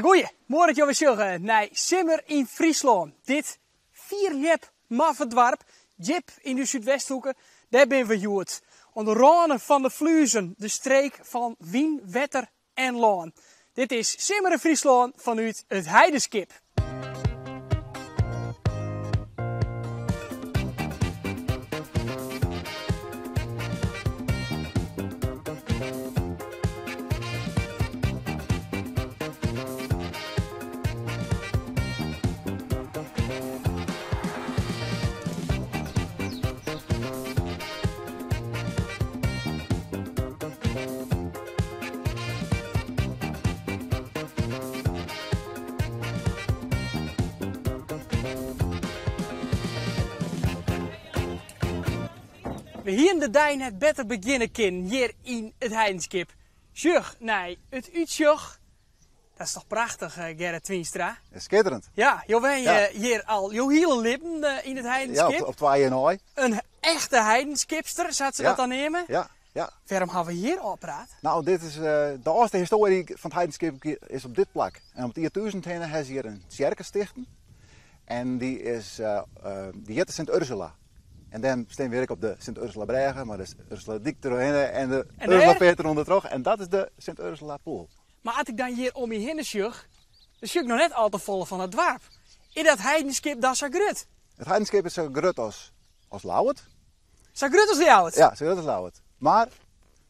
Goeie, moai dat jo wer sjogge nei Simmer yn Fryslân. Dit fierljep maffe doarp, djip yn de Súdwesthoeke, dêr binne we hjoed. Oan de râne fan de Fluezen, de streek fan wyn, wetter en lân. Dit is Simmer yn Fryslân fanút it Heidenskip. We hienen de dei net better begjinne kinnen hjir yn it Heidenskip. Sjoch nei it útsjoch. Dat is toch prachtich, Gerrit Twynstra? Skitterend. Ja, jo wenje hjir al jo hiele libben yn it Heidenskip. Ja, op twa jier nei. In echte heidenskipster, sa't se dat dan neame. Ja, ja. Wêrom hawwe we hjir ôfpraat? Nou, dit is, de âldste histoarje fan it Heidenskip is op dit plak. En om it jier 1000 hinne ha se hjir in tsjerke stichten. En dy is, dy hjitte Sint Ursula. En dêr stean we ek op de Sint Ursula brêge, mei de Ursula dyk trochhinne en de Ursula feart derûnder troch. En dat is de Sint Ursula poel. Mar as ik dan hjir om my hinne sjoch, dan sjoch ik noch net al te folle fan it doarp. Is dat Heidenskip dan sa grut? It Heidenskip is sa grut as as Ljouwert. Sa grut as Ljouwert? Ja, sa grut as Ljouwert. Mar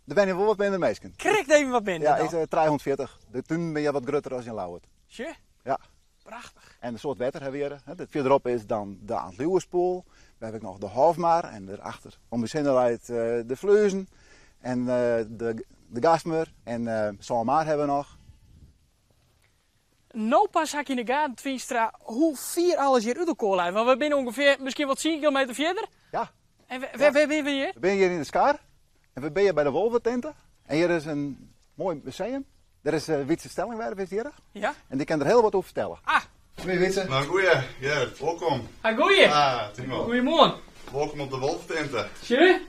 der wenje wol wat minder minsken. Krekt even wat minder dan? Ja, is 340. De tunen binne hjir wat grutter as yn Ljouwert. Sjoch. Ja. Prachtich. En in soad wetter hawwe we hjir. Fierderop is dan de Aant Lieuwespoel. Dêr haw ik noch de Hofmar en derachter om ús hinne leit de Fluezen en de Gastmer en Sânmar hawwe we noch. No pas ha ik yn de gaten, Twynstra, hoe fier alles hjir út elkoar leit. Want we binne ûngefear miskien wol tsien kilometer fierder. Ja. En wêr binne we hjir? We binne hjir yn de Skar en we binne hjir by de Wolvetinte. En hjir is in moai museum. Der is Wytse Stellingwerf is hjir. Ja. En dy kin der hiel wat oer fertelle. Ah. Goeie Wytse. Nou goeie, Gerrit, wolkom. Ah, goeie. Ah, Timo. Goeiemoarn. Wolkom op de Wolvetinte. Sjoch.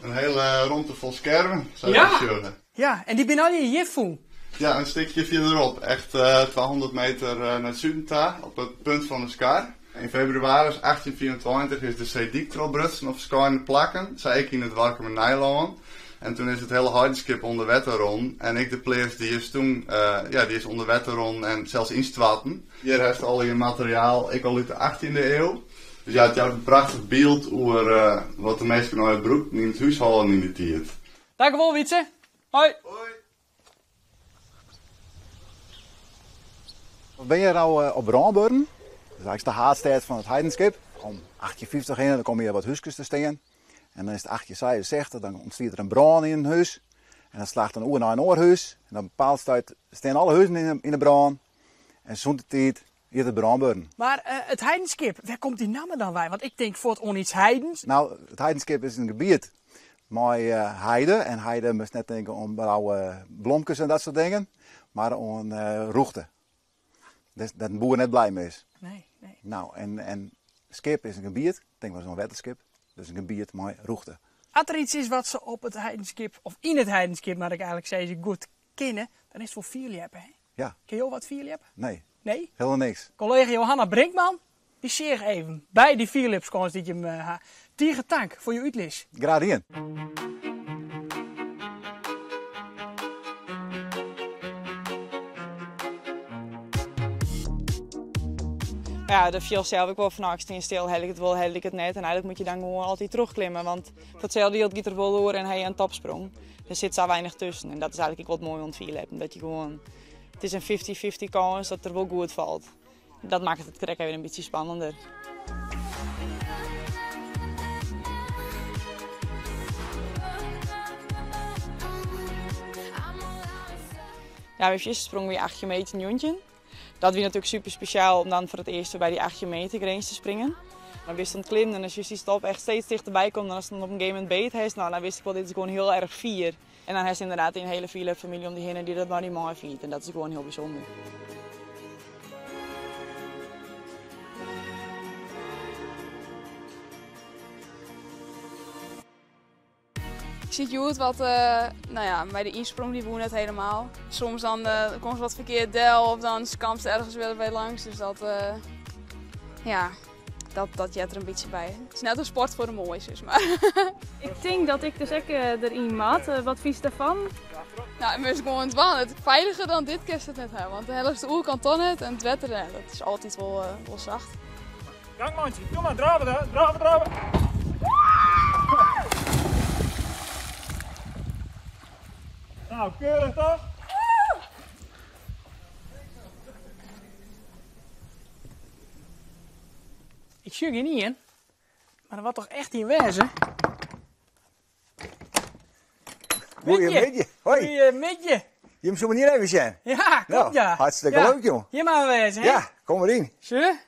In hele romte fol skerven, sa Ja. ik sjogge. Ja, en dy binne allegear hjir fûn. Ja, in stikje fierderop, echt 200 meter nei it suden ta, op it punt fan de Skar. Yn febrewaris 1825 is de seedyk trochbrutsen op ferskeiene plakken, sa ek yn it Warkumer Nijlân. En toen is it hiele Heidenskip ûnder wetter rûn en ek de pleats dy is toen, ja, dy is ûnder wetter rûn en sels ynstoarten. Hjir hast allegear materiaal, ek al út de achttjinde iuw. Dus ja, it jout in prachtich byld oer wat de minsken allegear brûkten yn it húshâlden yn dy tiid. Dankewol Wytse. Hoi. Hoi. We binne hjir no op Brânburren, dat is eigentlik de haadstêd fan it Heidenskip. Om 1850 hinne dan komme hjir wat húskes te stean. En dan is it 1866, dan ûntstiet der in brân yn in hús. En dat slacht dan oer nei in oar hús. En op in bepaald stuit stean alle huzen yn de brân. En sûnt dy tiid hjit it Brânburren. Mar it Heidenskip, wêr komt dy namme dan wei? Want ik tink fuort oan iets heidens. Nou, it Heidenskip is in gebiet mei heide. En heide moatst net tinke oan blauwe blomkes en dat soart dingen, mar oan rûchte. Dêr't in boer net blij mei is. Nee, nee. Nou, en skip is in gebiet, tink mar ris oan wetterskip, dus in gebiet mei rûchte. As der iets is wat se op it Heidenskip, of yn it Heidenskip moat ik eigentlik sizze, goed kinne, dan is it wol fierljeppe, hè? Ja. Kinne jo wat fierljeppe? Nee. Nee? Helemaal niks. Kollega Johanna Brinkman, dy seach even by dy fierljepskâns dy't jim ha. Tige tank foar jo útlis. Graach dien. Ja, dat fiel sels ek wol fan, nou, ik stean stil, helje ik it wol, helje ik it net. En eigentlik moat je dan gewoan altyd trochklimme, want foar itselde jild giet er wol oer en ha je in topsprong. Der sit sa weinich tusken en dat is eigentlik ek wat moai oan it fierljeppen. Dat je gewoan, it is in fifty-fifty kâns dat er wol goed falt. Dat makket it krekt even in bytsje spannender. Ja, myn fierste sprong wie 18 meter 19. Dat wie natuerlik super spesjaal om dan foar it earst by dy 18 meter grins te springen. Dan bist oan it klimmen en as just dy stop echt steeds tichterby komt dan ast dan op in gegeven momint beet hast, nou, dan wist ik wol, dit is gewoan hiel erch fier. En dan hast ynderdaad in hiele fierljepfamylje om dy hinne dy't dat mei dy meifiert en dat is gewoan hiel bysûnder. Ik siet hjoed wat, nou ja, mei de ynsprong dy woe net helemaal. Soms dan komst wat ferkeard del of dan skampst ergens wer by langs. Dus dat, ja, dat, dat heart der in bytsje by. It is net in sport foar de moai, sis mar. Ik tink dat ik dus ek deryn moat. Wat fynst derfan? Nou, ik moast gewoan dwaan. It feiliger dan dit kinst it net ha, want de hellest de oerkant toch net en it wetter, ja, dat is altyd wol, wol sacht. Gang mantsje, kom mar, drave, drave, drave. Nou, keurig toch? Ik sjoch gjin ien, mar der moat toch echt ien wêze? Goeiemiddei. Hoi. Goeiemiddei. Jim soene hjir even sjen. Ja, klopt ja. Hartstikke ja. leuk, jong. Hjir moatte we wêze, hè? Ja, kom mar yn. Sjoch.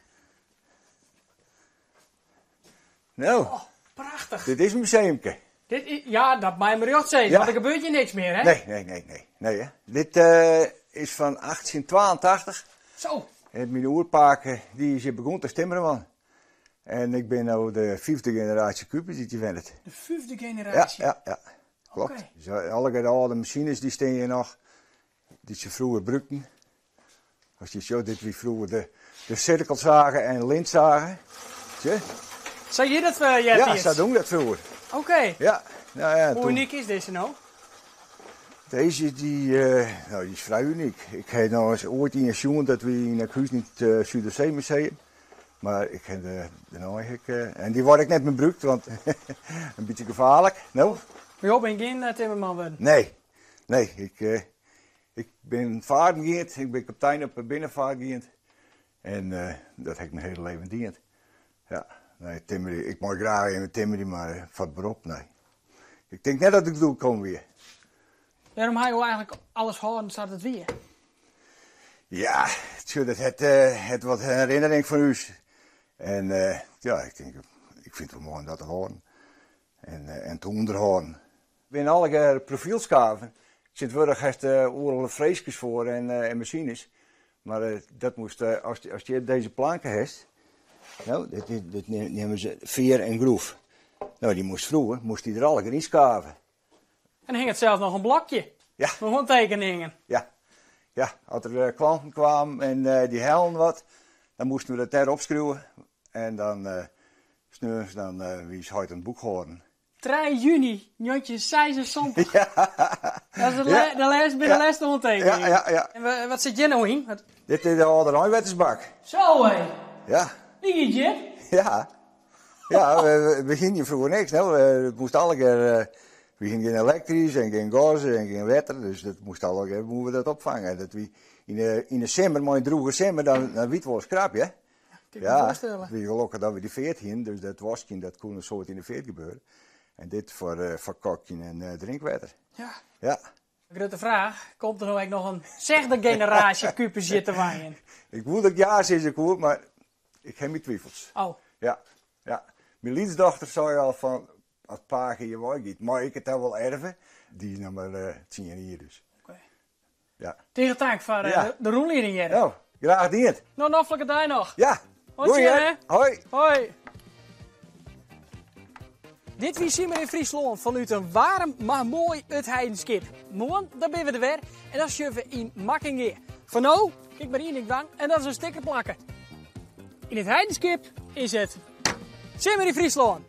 Nou. Oh, prachtich. Dit is in museumke. Dit is, ja, dat mei me rjocht sizze, Ja. want der gebeurt hjir niks mear, hè? Nee, nee, nee, nee. nee hè. Dit eh, is fan 1882. Zo. En myn oerpake die is hjir begûn as timmerman. En ik bin no de fyfde generaasje Kupers dy't hjir wennet. De fyfde Ja, generaasje? ja, ja. Klopt. Oké. Dus allegear de âlde masines dy stean hjir noch, dy't se froeger brûkten. As je sjocht, dit wie froeger de, de sirkelsage en lintsage. Sjoch. Sa hjit dat uh, Ja, eartiids? sa doen dat froeger. Oké. Ja, nou ja, Hoe toen- unyk is dizze no? Dizze die, eh, nou, die is frij unyk. Ik ha noch ris oait ien sjoen dat wie yn Enkhuizen yn it uh, Suderseemuseum. Mar ik ha de, dêrnei ik, eh, en dy wurdt ek net mear brûkt, want in bytsje gefaarlik, no? Mar jo binne gjin timmerman wurden? Nee, nee. Ik, eh, ik bin faren gien, ik bin kaptein op de binnenvaart gien. En eh, dat ha ik myn hiele leven dien. Ja, nee, timmerje, ik mei graach even timmerje, mar foar it berop, nee. Ik tink net dat ik doe kommen wie. Wêrom ha jo eigentlik alles hâlden sa't it wie? Ja, tsjoch, dat hat, eh, hat wat herinnering fan ús. En eh, ja, ik tink, ik fyn it wol moai om dat te hâlden. En, eh, en te ûnderhâlden. Binne allegear profylskaven. Tsjintwurdich hast uh, oeral freeskes foar en, uh, en masines. Mar uh, dat moast, uh, as, as je dizze planke hast, no, dit, dit, dit neame se fear en groef. No, dy moast froeger, moast dy der allegear yn skave. En hinget sels noch in blokje. Ja. Mei oantekeningen. Ja. Ja, as der klanten kwamen en uh, dy hellen wat, dan moasten we dat dêr opskriuwe. En dan, uh, sneons, dan uh, wie heit oan it boekhâlden. 3 juny 1976. Ja. Dat is de, Ja. de lêste, by de Ja. lêste oantekening. Ja, ja, ja. En wat sit hjir no yn? Wat? Dit is de âlde reinwettersbak. Zo hé. Ja. Dy giet hjir. Ja. Ja, we, we hiene froeger niks. No. Het moast allegear, eh, we hiene gjin elektrysk en gjin gas en gjin wetter, dus dat moast allegear, moasten we dat opfange. Dat wie yn de simmer, mei in drûge simmer, dan, dan wie it wol skrap, hè? Kin ik my foarstelle. Wie gelokkich dat we dy feart hiene, dus dat waskjen, dat koe in soad yn de feart gebeure. En dit foar, eh, foar kokjen en eh, drinkwetter. Ja. Ja. Grutte fraach, komt der no ek noch in sechde generaasje Kupers hjir te wenjen? Ik woe dat ik ja sizze koe, mar ik ha myn twifels. Oh. Ja, ja. Myn lytsdochter sei al fan, as pake hjir wei giet, mei ik it dan wol erve? Dy is noch mar uh, tsien jier dus. Oké. Ja. Tige tank foar eh, Ja. de, de rûnlieding hjir. Nou, graach dien. No, noflike dei noch. Ja. Oant Doei, sjen, hè. hè. Hoi. Hoi. Dit wie Simmer yn Fryslân fanút in waarm, mar moai It Heidenskip. Moarn, dan binne we der wer en dan sjogge we yn Makkingea. Foar no, kin ik mar ien ding dwaan en dat is in stikker plakke. Yn It Heidenskip is it Simmer yn Fryslân.